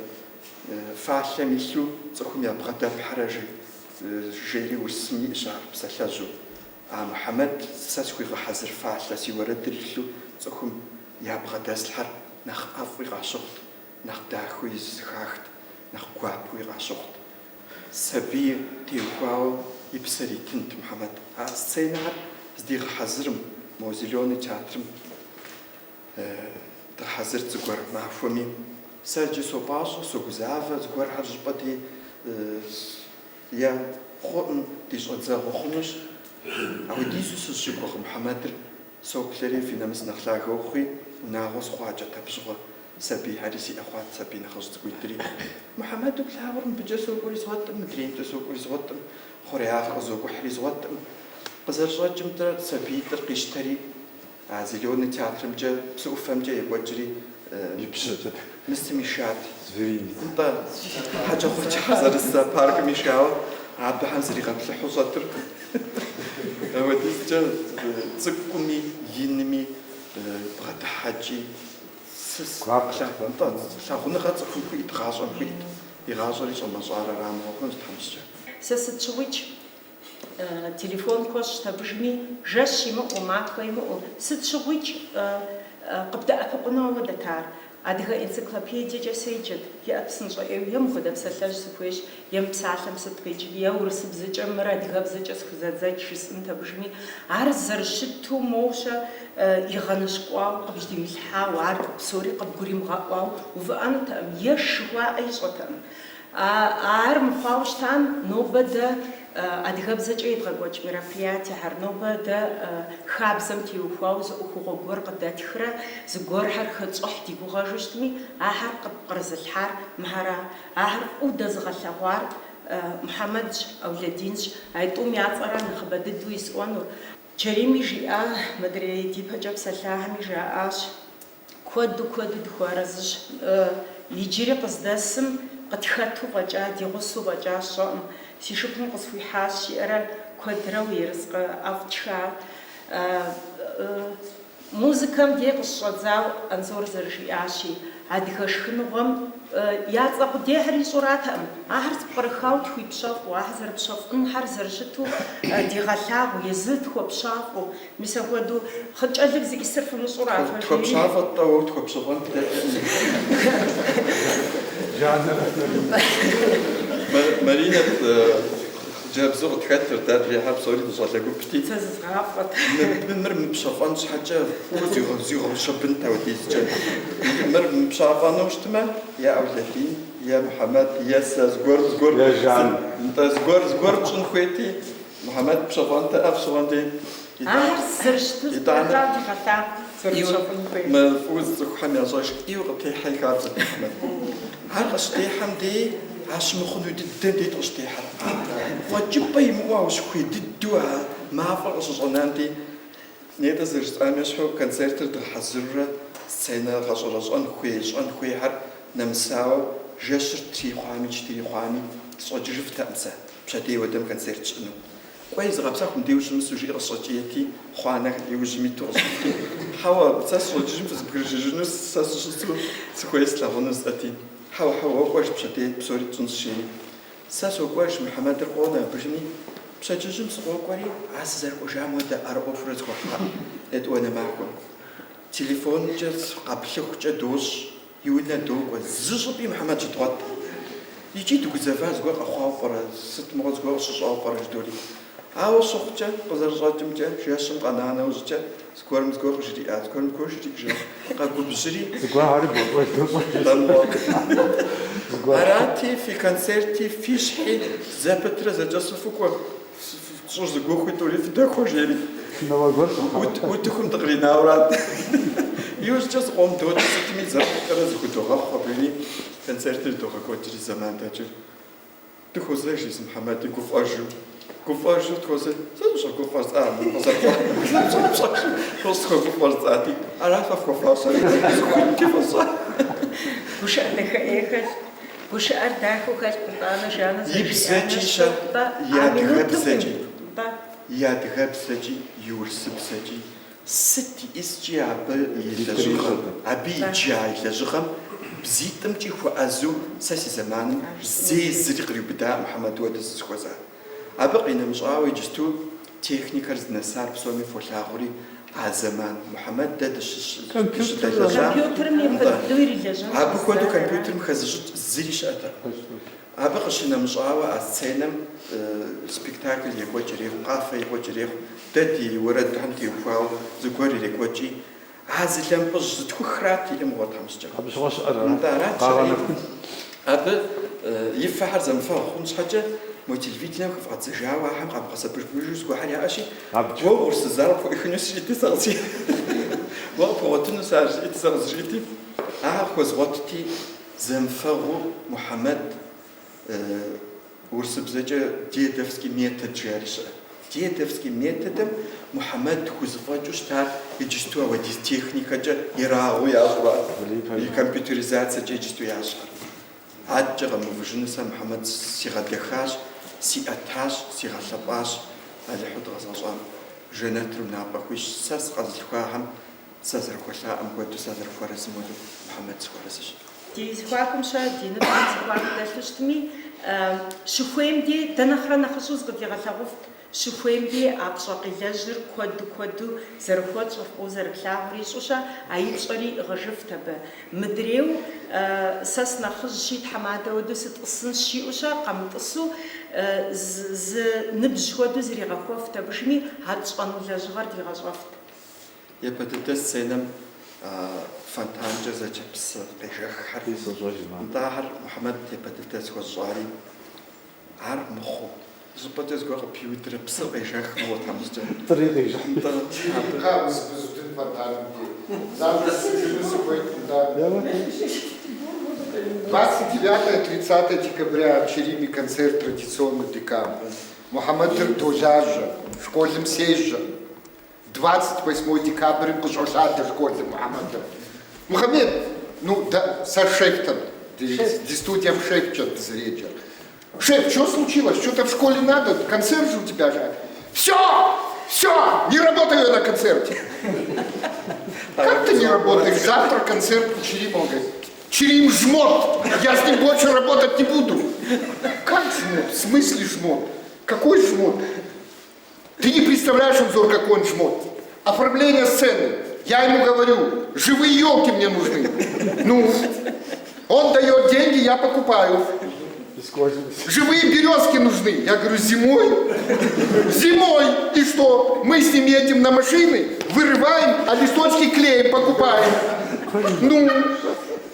фалъэм илъу цӏыхум ябгъэдэпхьэрэ жери урысым иӏэщ ар псалъэжьу. А Мухьэмэд сэ схуигъэхьэзыр фалъэ си уэрэдыр илъу цӏыхум ябгъэдэслъхьэр нэхъ ӏэфӏуи къащыхъут, нэхъ дахэуи зэхахт, нэхъ гуапэуи къащыхъут. Сабий теухуауэ и псэр итынт Мухьэмэд. А сценэхэр здигъэхьэзырым, мо Зелёный театрым дгъэхьэзырт зыгуэр махуэми. Сэ иджы сопӏащӏэ, согузавэ, зыгуэрхэр щӏыпӏэ дей е хъуӏым ди щӏэдзэгъуэ хъунущ. Ауэдизу сызыщыгугъ Мухьэмэдыр соплъэри, фи нэмыс нэхъ лъагэ ухъуи, унагъуэ сыхъуакӏэт абы щыгъуэ. Сабийхэри сиӏэ хъуат, сабий нэхъыжь цӏыкӏуитӏри. Мухьэмэду плъагъур мыбыкӏэ сокӏуэри згъуэтӏым, мыдреймкӏэ сокӏуэри згъуэтӏым, хъуреягъыр къызокӏухьри згъуэтӏым. Къызэрыщӏэкӏымкӏэ, сабиитӏыр къищтэри, А Зелёный театрымкӏэ, псы ӏуфэмкӏэ екӏуэкӏри, мыстым ишат. Нтӏэ, хьэкӏэкхъуэкӏэхэр зэрыс зоопаркым ишауэ, абыхэм зригъэплъыхьу щӏэтыр. Апхуэдизкӏэ цӏыкӏуми, инми, бгъэдыхьэкӏи, нтӏэ, лъагъуныгъэ цӏыхум хуиӏэт, гъащӏэм хуиӏэт. И гъащӏэри щӏэмэщӏар ара мыгъуэ хъунщ тхьэмыщкӏэ. Сэ сыт щыгъуикӏ Телефон хуэсщӏт абыжми, жэщ имыӏэу, махуэ имыӏэу, сыт щыгъуикӏ къыбдэӏэпыкъуну ауэдэт ар. Адыгэ энциклопедиекӏэ седжэт, иӏэ псынщӏэ ӏейуэ, е мыхуэдэ псалъэжь сыхуейщ, е мы псалъэм сыт къикӏыр, е урысыбзэкӏэ мыр адыгэбзэкӏэ схузэдзэкӏ жысӏэнт абыжми. Ар зэрыщыту моуэ-щэ игъэныщкӏуауэ къыбжьэдимылъхьауэ, ар псори къыбгуримыгъэӏуауэ увыӏэнутэкъым, еш жыхуаӏэ ищӏэтэкъым. Ар мыхъуауэ щытам, нобэ дэ адыгэбзэкӏэ едгъэкӏуэкӏ мероприятиехэр, нобэ дэ хабзэм теухуауэ зы ӏуэхугъуэ гуэр къыдэтхрэ зыгуэрхэр хэтщӏыхь ди гугъэжу щытми, ахэр къыпкърызылъхьар мыхьэра, ахэр фӏыуэ дэзыгъэлъэгъуар Мухьэмэдщ, Аулэдинщ. Айтӏум я цӏэра нэхъыбэ дыдэу исӏуэнур. Чэрими жиӏа, мыдрей ди пэкӏэ псэлъахэми жаӏащ. Куэду, куэду дыхуэарэзыщ. Иджыри къыздэсым къытхэту фӏэкӏа, ди гъусэу фӏэкӏа сщӏэӏым. Си шыпхъум къысхуихьащ жиӏэрэ куэдрэ уи ерыскъы ӏэфӏ тшха. Музыкэм дей къыщыщӏэдзауэ Анзор зэрыжиӏащи, адыгэ шхыныгъуэм я цӏэ къудейхэр ищӏуратэкъым. Ахэр зэпкърыхауэ тхуипщэфӏу, ахэр зэрыпщэфӏынхэр зэрыщыту дигъэлъагъуу, езы тхуэпщафӏэу, Мис апхуэдэу хъынкӏэлыр зиӏысыр фымыщӏэу ара фэ жери. Тхуэпщафӏэт-тӏэ, уэ утхуэпщэфӏэн дыдэкӏым. Маринэ хъыджэбзу къытхэтыр, дэ адрейхэр псори дыщӏалэ гупти. Сэ зызгъафӏэт. Мыбы мыр мыпщэфӏэн щхьэкӏэ фӏыуэ зигъэущэбынт апхуэдизкӏэ. Мыр мыпщафӏэну щытмэ, е Аулэдин, е Мухьэмэд, е сэ зыгуэр, зыгуэр, нтӏэ, зыгуэр, зыгуэр тщӏын хуейти, Мухьэмэд пщэфӏэнтэӏэ апщыгъуэм дей. Ар зэрыщыту зэпкърыхауэ дигъэлъагъут зэрыпщэфӏын хуейр. Мы фӏыуэ зыцӏыхухэм ящӏэж ӏейуэ къытехьэ и хабзэт Мухьэмэд. Ар къыщытехьэм дей, а щымыхъуну дыдэм дейт къыщытехьэр. Фӏэкӏыпӏэ имыӏэу а ущыхуей дыдэу а мафӏэр къыщыщӏэнам дей, нетӏэ зэрыжысӏам ещхьу концертыр дгъэхьэзырурэ сценэ гъэщӏэрэщӏэн хуей, щӏэн хуейхэр нэмысауэ жэщыр три хъуами, четыре хъуами сщӏэкӏыжыфтэкъым сэ. Пщэдей уэдэм концерт щыӏэну. Кӏуэи зыгъэпсэху, мыбдей ущымысу жиӏэу къысщӏэкӏиети, хъуанэ иужьым иту къыщӏэкӏти. Хьэуэ, сэ сыщӏэкӏыжым фызэбгрыжыжыну сэ сыщысу сыхуей слъагъуну жысӏэти. Хьэуэ, хьэуэ, уэ кӏуэж пщэдей псори тщӏынщ, жери. Сэ сокӏуэж, Мухьэмэдыр къонэ абыжми. Пщэдджыжьым сыкъокӏуэри, а сызэрыкӏуэжам хуэдэ ӏэры ӏуэхурэ зыхуэхьа етӏуанэ махуэм. Телефонкӏэ къэплъыхукӏэ дощӏ. И унэ докӏуэ, зы щӏыпӏи Мухьэмэд щыдгъуэткъым. Икӏи дыгузэва зыгуэр къэхъуауэ пӏэрэ, сыт мыгъуэ зыгуэр къыщыщӏауэ пӏэрэ жыдори. Ауэ щыхъукӏэ, къызэрыщӏэкӏымкӏэ, жэщым къэна нэужькӏэ, зыгуэрым зыгуэр къыжриӏа, зыгуэрым зыгуэр жриӏэжа, къэгубжьри. Арати, фи концерти, фи щхьи зэпытрэ зэкӏэсу фыкӏуэ, фщӏыр зыгуэхуи тӏури фыдэхуэ, жери. Утыкум дыкъринауэрат. Иужькӏэ зыкъом докӏ, сытми зэрыхъукӏэрэ зыхудогъэхъу абыри, концертыр догъэкӏуэкӏри зэман дэкӏыр. Дыхуозэж езы Мухьэмэди гуфӏэжу. Гуфӏэжу тхуозэ. Сыт ущӏэгуфӏэр жысӏа, къызэрыпщӏэжу къысхуэгуфӏэр жысӏати, ара фэ фхуэфащэр? Зыхуитти фощӏэ. Гушыӏэ дахэ ӏей хэлът. Гушыӏэр дахэу хэлът, нтӏанэ Жаннэ И бзэкӏи щэ, зэрыжиӏар и а минутым адыгэбзэкӏи, нтӏэ. и адыгэбзэкӏи, и урысыбзэкӏи, сыт иӏыскӏи абы и лэжьыгъэм, абы иджа и лэжьыгъэм бзитӏымкӏи хуэӏэзэу сэ си зэманым зэи зыри къриубыдаӏым Мухьэмэд хуэдэ сызыхуэза. Абы къинэмыщӏауэ иджысту техникэр здынэсар псоми фолъагъури, а зэман Мухьэмэд дэ дыщыдэлэжьам, Компьютерым нтӏэ, епэду ирилэжьэн абы хуэдэу щӏэздзар арат. компьютерым хэзыщӏыкӏ зыри щыӏэтэкъым. Абы къыщынэмыщӏауэ а сценэм спектакль екӏуэкӏ ирехъу, къафэ екӏуэкӏ ирехъу, дэ ди уэрэдхэм теухуауэ зыгуэр ирекӏуэкӏи, а зы лэмпӏыжь зытхухрат иӏэ мыгъуэ тхьэмыщкӏэм. Абы щыгъуэ щыӏэр ара? Нтӏэ, арат щыӏэри. Къагъэнэхун. Абы и фэхэр зэмыфэгъу хъун щхьэкӏэ, мо телевиденэм хыфӏадзэжауэ ахэм къамыгъэсэбэпыжу зыгуэрхэр яӏэщи, уэ угъурсыз ар къыпхуӏихыну сжиӏэти сэ къызжиӏ. Уэ къыпхуэгъуэтыну сэ ар жиӏэти сэ къызжиӏэти, ахэр къыхуэзгъуэтти, Зэмыфэгъуу Мухьэмэд урысыбзэкӏэ дедовский метод жари щыӏэ. Дедовский методым Мухьэмэд хузэфӏэкӏыу щытар иджысту ауэдиз техникэкӏэ ерагъыу ящӏура, и компьютеризацэкӏэ иджысту ящӏхэр. Адэкӏэ къэмыувыжыну сэ Мухьэмэд сигъэдэхащ, сиӏэтащ, сигъэлъэпӏащ, Алыхьу дыкъэзыгъэщӏам жэнэтыр унапӏэ хуищӏ, сэ сыкъэзылъхуахэм Сазэрыхуэлъаӏуэм хуэдэу, сазэрыхуэарэзым хуэдэу Мухьэмэд сыхуэарэзыщ. Ди зэхуакум щэ, ди ныбжьым зэхуаку дэлъу щытми, щыхуейм де дэ нэхърэ нэхъыщӏэу зыкъыдигъэлъагъуфт, щыхуейм де а пщӏэ къилэжьыр куэду-куэду зэрыхуэтщӏыр, фӏыуэ зэрытлъагъур ищӏу щэ, а и пщӏэри иӏыгъыжыфт абы. Мыдрейу, сэ сынэхъыжьщи, тхьэмадэ хуэдэу сытӏысынщ жиӏэу щэ, къэмытӏысу, зы ныбжь хуэдэу зригъэхуэфт абыжми, а тщӏэну лэжьыгъэр дигъэщӏэфт. Япэ дыдэ сценэм фонтанкӏэ зэджэ псы къежэххэр. Нтӏэ, ахэр Мухьэмэд япэ дыдэ схуэзыщӏари, ар мыхъуу, щӏыпӏэкӏэ зыгуэр къыпиудрэ псыр къежэх мыгъуэ тхьэмыщкӏэ. Тӏри къежэх. Нтӏэ, абы. Ха, узыпызудын фонтаным дей. Занщӏэу сыжыну сыхуейт, нтӏэ. 29-30 декабря Чэрим и концерт традиционный ДК-м. Мухьэмэдыр долажьэ, школым сежьэ. 28 декабрым къыщӏолъадэ школым Мухьэмэдыр. Мухьэмэд, ну, да, сэ шефтэм, ди студием шефкӏэ дызэреджэр. Шеф, что случилось? Что-то в школе надо? Концерт же у тебя же. Все! Все! Не работаю я на концерте. Как ты не работаешь? Завтра концерт у Черима. Он говорит, Черим жмот! Я с ним больше работать не буду. Как жмот? В смысле жмот? Какой жмот? Ты не представляешь, Анзор, какой он жмот. Оформление сцены. Я ему говорю, живые елки мне нужны. Ну, он дает деньги, я покупаю. Живые березки нужны. Я говорю, зимой? Зимой. И что? Мы с ним едем на машины, вырываем, а листочки клеим, покупаем. Ну,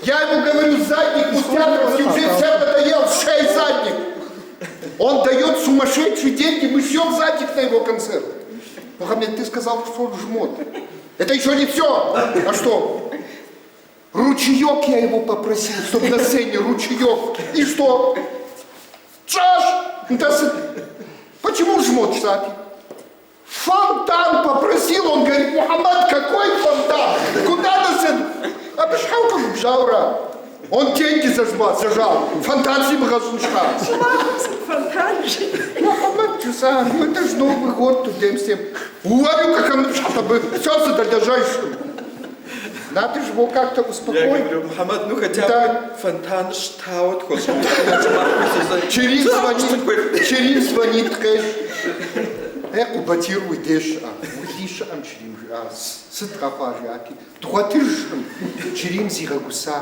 я ему говорю, задник пусть театровский уже всем надоел, шей задник. Он дает сумасшедшие деньги, мы шьем задник на его концерт. Мухаммед, ты сказал, что он жмот. Это еще не все. А что? Ручеек я его попросил, чтобы на сцене ручеек. И что? Чаш! Почему жмот, Сапи? Фонтан попросил, он говорит, Мухаммад, какой фонтан? Куда на сцену? А бжаура. Он деньги зажал, зажал. Фонтан симгъэщӏын Фонтан Мухаммад, жысӏа, ну это ж Новый год, тудем всем. Уэру къыхэмыпщхьэ все сыдэлэжьэжкъым. Надо же его как-то успокоить. Я говорю, Мухаммад, ну хотя бы фонтан щтауэ тхуэщӏын. Черим звонит, Черим звонит, къеш. Э, Къубатир уи деж щыӏэ, Ули щыӏэм Черим жиӏа, сыт къэхъуа жиӏати, дгъуэтыжкъым. Черим зигъэгуса.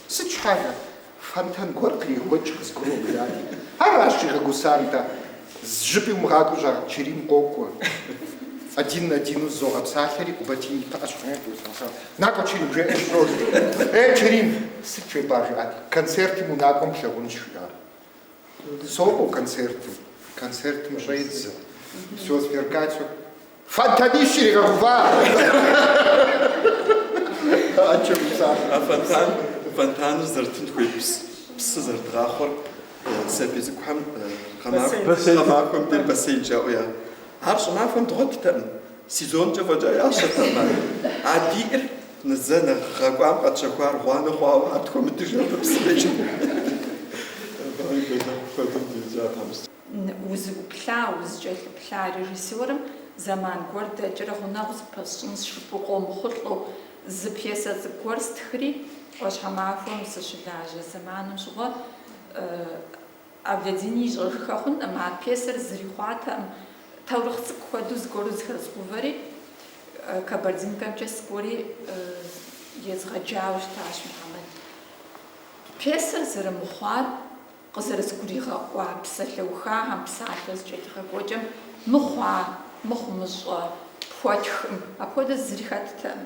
Сыт щхьэкӏэ? Фонтан гуэр кърегуэкӏ къызгурыӏуэм жиӏати. Аращ зигъэгусар, нтӏэ. Зыщӏыпӏи умыгъакӏуэу жаӏэ, Чэрим къокӏуэ. Один на одину зызогъэпсалъэри, Къубатийм и пыӏэ щхьэ. Накӏуэ, Чэрим, жеӏэри щӏож. Эй, Чэрим, сыт жепӏа, жиӏат. Концертым унакӏуэм плъагъунщ, жиӏа. Сокӏуэ концертым. Концертым щӏедзэ. Все сверкает, все. Фонтанищ иригъэгъува! А фонтан, фонтаныр зэрытын хуей псы зэрыдгъахъуэр сабий цӏыкӏухэм гъэмахуэм дей бассейн жаӏэу я. Ар щӏымахуэм дгъуэттэкъым, сезонкӏэ фӏэкӏа ящэртэкъым ар. А диӏэр зэ нэхъ гъэ кӏуам къэтщэхуар гъуанэ хъуауэ ар тхуэмыдыжу абы псы къикӏыу. Куэдым деджа тхьэмыщкӏэ. Узыӏуплъа, узыкӏэлъыплъа режиссёрым зэман гуэр дэкӏрэ гъунэгъу зыпэсщӏынщ жыпӏэу къомыхъулӏэу зы пьесэ цӏыкӏу гуэр стхыри, ӏуащхьэмахуэм сыщылажьэ зэманым щыгъуэ Авлэдини ищӏэжыххэ хъункъым, ар пьесэр зыри хъуатэкъым. Таурыхъ цӏыкӏу хуэдэу зыгуэру зэхэзгъэувэри, Кабардинкэмкӏэ сыкӏуэри езгъэджауэ щытащ Мухьэмэд. Пьесэр зэрымыхъуар Къызэрызгуригъэӏуа псалъэухахэм, псалъэ зыкӏэлъыгъэкӏуэкӏэм мыхъуа, мыхъумыщӏэ пхуэтхым, апхуэдэ зыри хэттэкъым.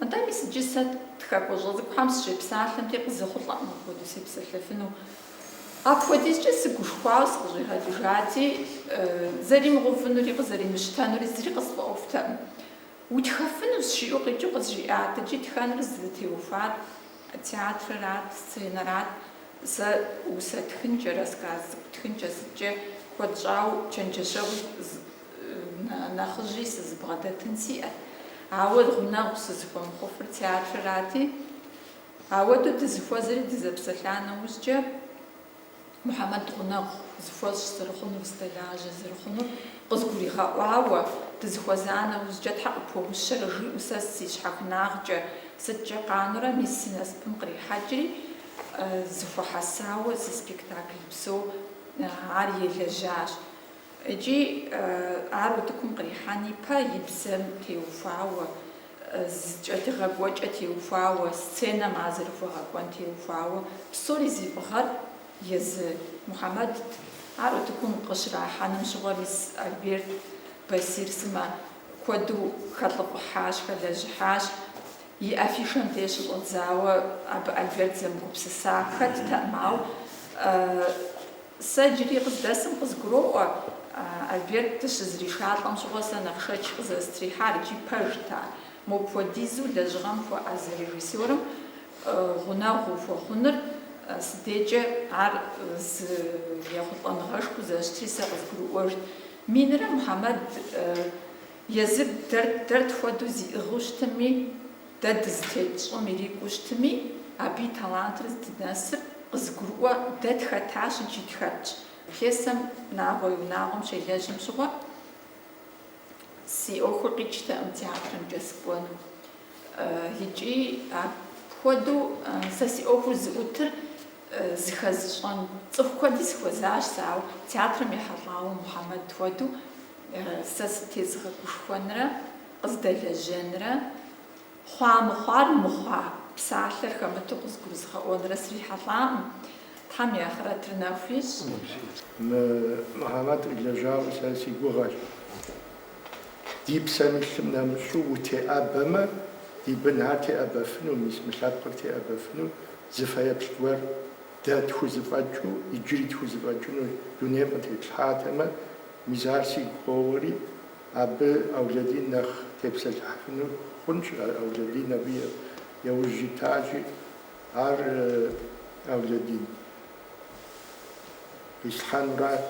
Нтӏэ, мис иджы сэ тхакӏуэщӏэ цӏыкӏухэм сыщепсалъэм дей къызэхъулӏэкъым апхуэдэу сепсэлъэфыну. Апхуэдизкӏэ сыгушхуауэ сыкъыщӏигъэкӏыжати, зэримыгъэувынури къызэримыщтэнури зыри къысфӏэӏуэхутэкъым. Утхэфынущ жиӏэу къикӏыу къызжиӏат, икӏи тхэныр зытеухуар театрырат, сценэрат. Сэ усэ тхынкӏэ, рассказ цӏыкӏу тхынкӏэ сыткӏэ куэд щӏауэ чэнджэщэгъуи нэхъыжьи сызыбгъэдэтын сиӏэт. Ауэ гъунэгъу сызыхуэмыхъуфыр театрырати, ауэдэу дызыхуэзэри дызэпсэлъа нэужькӏэ, Мухьэмэд гъунэгъу зыхуэсщӏ зэрыхъунур, сыдэлажьэ зэрыхъунур къызгуригъэӏуауэ, дызыхуэза нэужькӏэ Тхьэ къыпхуэущэрэ жиӏэу сэ си щхьэхынагъкӏэ сыткӏэ къанурэ, мис си насыпым кърихьэкӏри, зэхуэхьэсауэ зы спектакль псо ар елэжьащ. Икӏи ар утыкум кърихьэн ипэ и бзэм теухуауэ, зыкӏэлъыгъэкӏуэкӏэ теухуауэ, сценэм ар зэрыхуэгъэкӏуэн теухуауэ, псори зи фӏыгъэр езы Мухьэмэдт. Ар утыкум къыщрахьэным щыгъуэ мис Альберт, Басир сымэ куэду хэлӏыфӏыхьащ, хэлэжьыхьащ. И афишэм деж щыщӏэдзауэ абы Альберт зэмыгупсыса хэттэкъым, ауэ сэ иджыри къыздэсым къызгуроӏуэ, Альберт дыщызришалӏэм щыгъуэ сэ нэхъ шэч къызэрыстрихьар икӏи пэжт ар. Мопхуэдизу лэжьыгъэм хуэӏэзэ режиссёрым гъунэгъу ухуэхъуныр сыдекӏэ ар зы ехъулӏэныгъэшхуэу зэрыщытри сэ къызгурыӏуэжт. Минрэ Мухьэмэд Езыр дэр дэр тхуэдэу зиӏыгъыу щытми, дэ дызытет щӏым ирикӏуу щытми, абы и талантыр здынэсыр къызыгурыӏуэ дэ тхэтащ икӏи тхэтщ. Пьесэм Нагъуэ и унагъуэм щелэжьым щыгъуэ си ӏуэхур къикӏтэкъым театрымкӏэ сыкӏуэну. Икӏи апхуэдэу сэ си ӏуэхур зыӏутыр зыхэзыщӏэн цӏыху куэди сыхуэзащ сэ, ауэ театрым ехьэлӏауэ Мухьэмэд хуэдэу Сэ сытезыгъэгушхуэнрэ къыздэлэжьэнрэ, хъуа-мыхъуар мыхъуа псалъэр хэмыту къызгурызгъэӏуэнрэ срихьэлӏакъым. Тхьэм и ахърэтыр нэху ищӏ. Мы Мухьэмэд къилэжьауэ сэ си гугъэщ. Ди псэм илъым нэмыщӏу утеӏэбэмэ, ди бынхэр теӏэбэфыну, мис мы лъэпкъыр теӏэбэфыну зы фэеплъ гуэр дэ тхузэфӏэкӏыу, иджыри тхузэфӏэкӏыну дунейм къытетлъхьатэмэ, Мис ар сигу къоуэри, абы Аулэдин нэхъ тепсэлъыхьыфыну хъунщ, Аулэдин абы яужь итащи, ар Аулэдин къислъхьэнурат,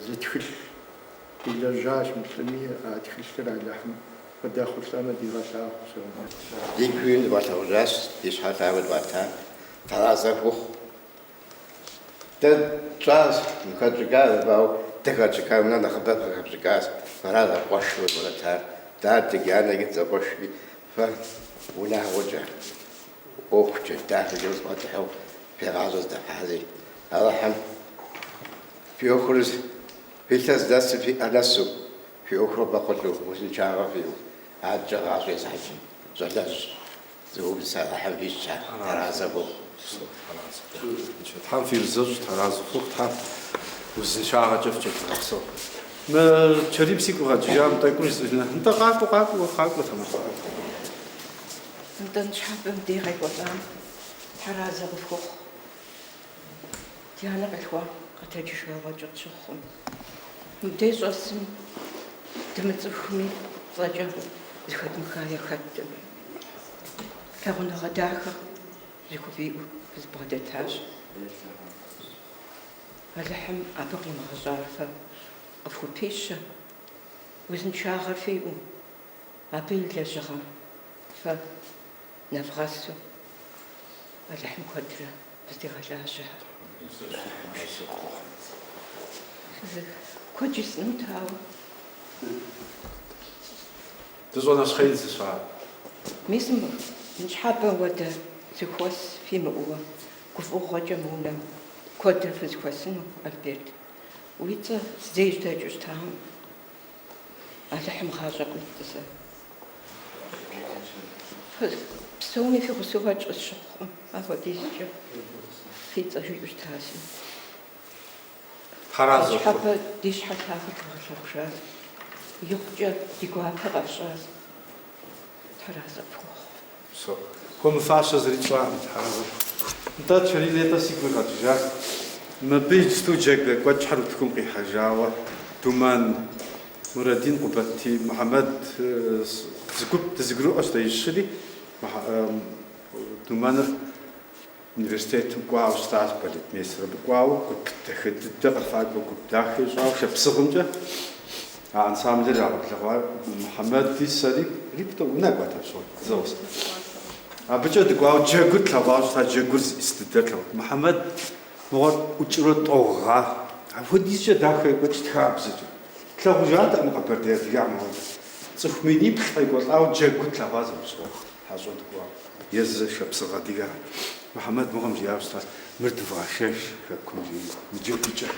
зы тхылъ къилэжьащ мы лӏыми, а тхылъыр Алыхьым къыдэхъулӏэмэ дигъэлъагъу псоми. Дигу ину дывгъэлъагъужащ, ди щхьэр лъагэу дывгъэӏэта, Тхьэразэ фыхъу. Дэ тщӏащ, хэтщӏыкӏар, ауэ дэ хэтщӏыкӏам нэхъ нэхъыбэ фэ хэфщӏыкӏащ. Фэращ а къуэшу къызэрытар. Дадэкӏи анэкӏи дызэкъуэшми, фэ унагъуэкӏэ, ӏуэхукӏэ, дахэкӏэ къызбгъэдыхьэу фи гъащӏэ здэфхьази. Алыхьым фи ӏуэхур фи лъэ здэсым, фи ӏэ нэсу, фи ӏуэхур къывэхъулӏэу, узыншагъэ фиӏэу, адэкӏэ гъащӏэ езыхьэкӏын щӏалэжь. Цӏыхубз Алыхьым фищӏ, Тхьэразэ фыхъу. Тхьэм фиузэщӏ, Тхьэразэ фыхъу, Тхьэм. узыншагъэкӏэ фыкӏэлъигъэпсэу. Мы Чэрим сигу къэкӏыжам тӏэкӏур жысӏэжынэ. Нтӏэ, къакӏуэ, къакӏуэ, къакӏуэ, Тамар. Нтӏэ, ныщхьэбэ мыбдей къекӏуэлӏам Тхьэразэ къыфхухъу. Ди анэ къилъхуа къэтэджыжа фӏэкӏ къытщыхъукъым. Мыбдей щӏэсым дымыцӏыхуми, цӏэкӏэ зыхэдмыха яхэткъым. Лъагъуныгъэ дахэ зыхувиӏэу фызбгъэдэтащ. Алыхьым абы къимыгъэщӏар фэ къыфхупищэ, узыншагъэр фиӏэу, абы и лэжьыгъэм фэ нэвгъэсу Алыхьым куэдрэ фыздигъэлажьэ. Куэд жысӏэнут, ауэ. Дыщӏэнэщхъеин зы щыӏэ. Мис ныщхьэбэ хуэдэ зэхуэс фимыӏэуэ гуфӏэгъуэкӏэ мы унэм куэдрэ фызэхуэсыну, Альберт. Уи цӏэ зэи жьэдэкӏыу щытакъым. Алыхьым гъащӏэ къуит, тӏасэ. Псоми фи гъусэу фӏэкӏ къысщыхъукъым, апхуэдизкӏэ фи цӏэ жиӏэу щытащи. Тхьэразэ Ныщхьэбэ ди щхьэ лъагэ дывгъэлъагъужащ, икъукӏэ ди гуапэ къэфщӏащ. Тхьэразэ къыфхухъу. Псо. Хуэмыфащэ зыри тщӏакъым, Тхьэразэ. Нтӏэ, Чэрим нетӏэ сигу къигъэкӏыжащ. Мыбы иджысту джэгу екӏуэкӏхэр утыкум къихьэжауэ Думэн Мурадин Къубатий Мухьэмэд зы гуп дызэгурыӏуэщ дэ щыри, Думэныр университетым кӏуауэ щытащ балетмейстер. Абы кӏуауэ гуп дахэ дыдэ къэфакӏуэ гуп дахэ ищӏауэ Шапсыгъымкӏэ а ансамблыр ирагъэблэгъуа Мухьэмэди сэри рипто унэкӏуэт апщыгъуэм зэгъусэ. Абыкӏэ дыкӏуауэ джэгур тлъэгъуауэ щыта, джэгур зиӏыс дыдэр тлъэгъуат. Мухьэмэд мыгъуэр ӏукӏыурэ тӏэу гъа. Апхуэдизкӏэ дахэ екӏуэкӏт хабзэкӏэ. Тлъэгъужатэкъым Къэбэрдей адыгэхэм апхуэдэ. Цӏыху миниплӏ къекӏуэлӏауэ джэгур тлъэгъуа зэпщыгъуэ. Хьэщӏэ дыкӏуауэ. Езы шапсыгъ адыгэ Мухьэмэд мыгъуэм жиӏауэ щытащ, мыр дывгъэшэж хэкум жиӏэри, мы джэгукӏэр.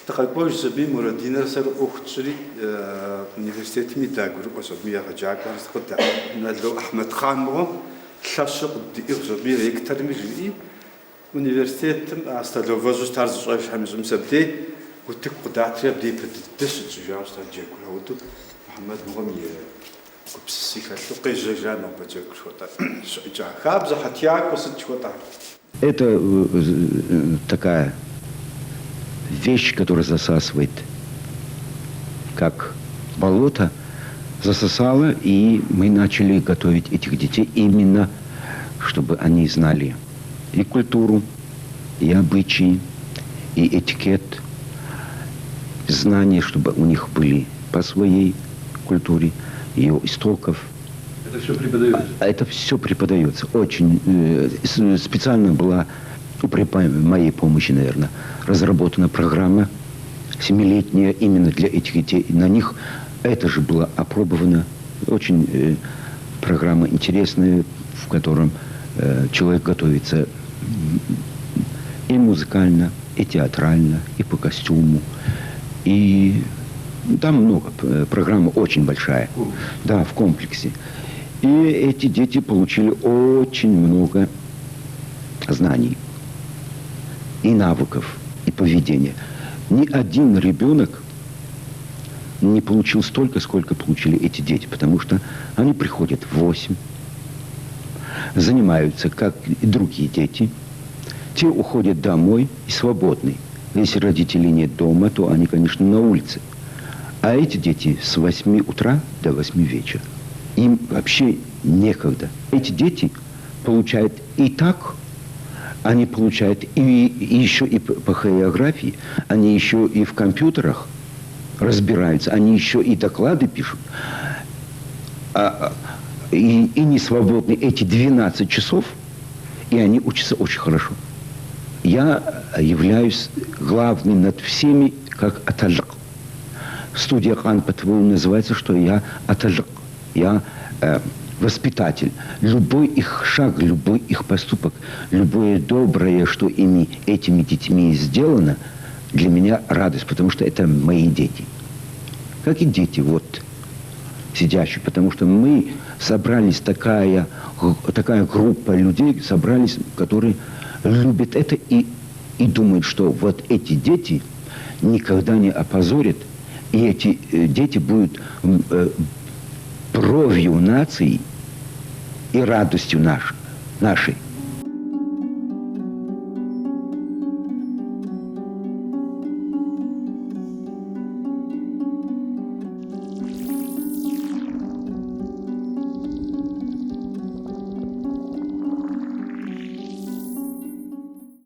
Дыкъэкӏуэжщ аби, Мурадинрэ сэрэ ӏуэху тщӏыри, университетми дагурыӏуэщ аби, егъэджакӏуэхэр къыдэӏэпыкъу. Нало Ахьмэдхъан мыгъуэм лъэщу къыддиӏыгъщ аби, ректорми жиӏи, университетым а столовэжьу щытар зыщӏэжхэм ищӏым, мис абдей утыку къыдатри, абдей япэ дыдэ щытщӏыжауэ щыта джэгур. Ауэдэу Мухьэмэд мыгъуэм и гупсыси хэлъу къежьэжа нобэ джэгу жыхуэтӏэ щыӏэкӏа хабзэ, хьэтиякӏуэ сыт жыхуэтӏэ. Это такая вещь, которая засасывает, как болото, засосала, и мы начали готовить этих детей именно, чтобы они знали и культуру, и обычаи, и этикет, знания, чтобы у них были по своей культуре, ее истоков. Это все преподается? Это все преподается. Очень специально была, ну, при моей помощи, наверное, разработана программа семилетняя именно для этих детей. На них это же было опробовано. Очень программа интересная, в котором человек готовится и музыкально, и театрально, и по костюму. И там много, программа очень большая. Да, в комплексе. И эти дети получили очень много знаний и навыков, и поведения. Ни один ребенок не получил столько, сколько получили эти дети, потому что они приходят в 8, занимаются, как и другие дети. Те уходят домой и свободны. Если родителей нет дома, то они, конечно, на улице. А эти дети с 8 утра до 8 вечера. Им вообще некогда. Эти дети получают и так, они получают и еще и по хореографии, они еще и в компьютерах разбираются, они еще и доклады пишут. И не свободны эти 12 часов, и они учатся очень хорошо. Я являюсь главным над всеми, как аталыкъ. Студия Къан по-твоему называется, что я аталыкъ, я воспитатель. Любой их шаг, любой их поступок, любое доброе, что ими, этими детьми сделано, для меня радость, потому что это мои дети. Как и дети сидящие, потому что мы собрались, такая группа людей, собрались, которые любят это и и думает, что вот эти дети никогда не опозорят, и эти дети будут бровью нации и радостью нашей.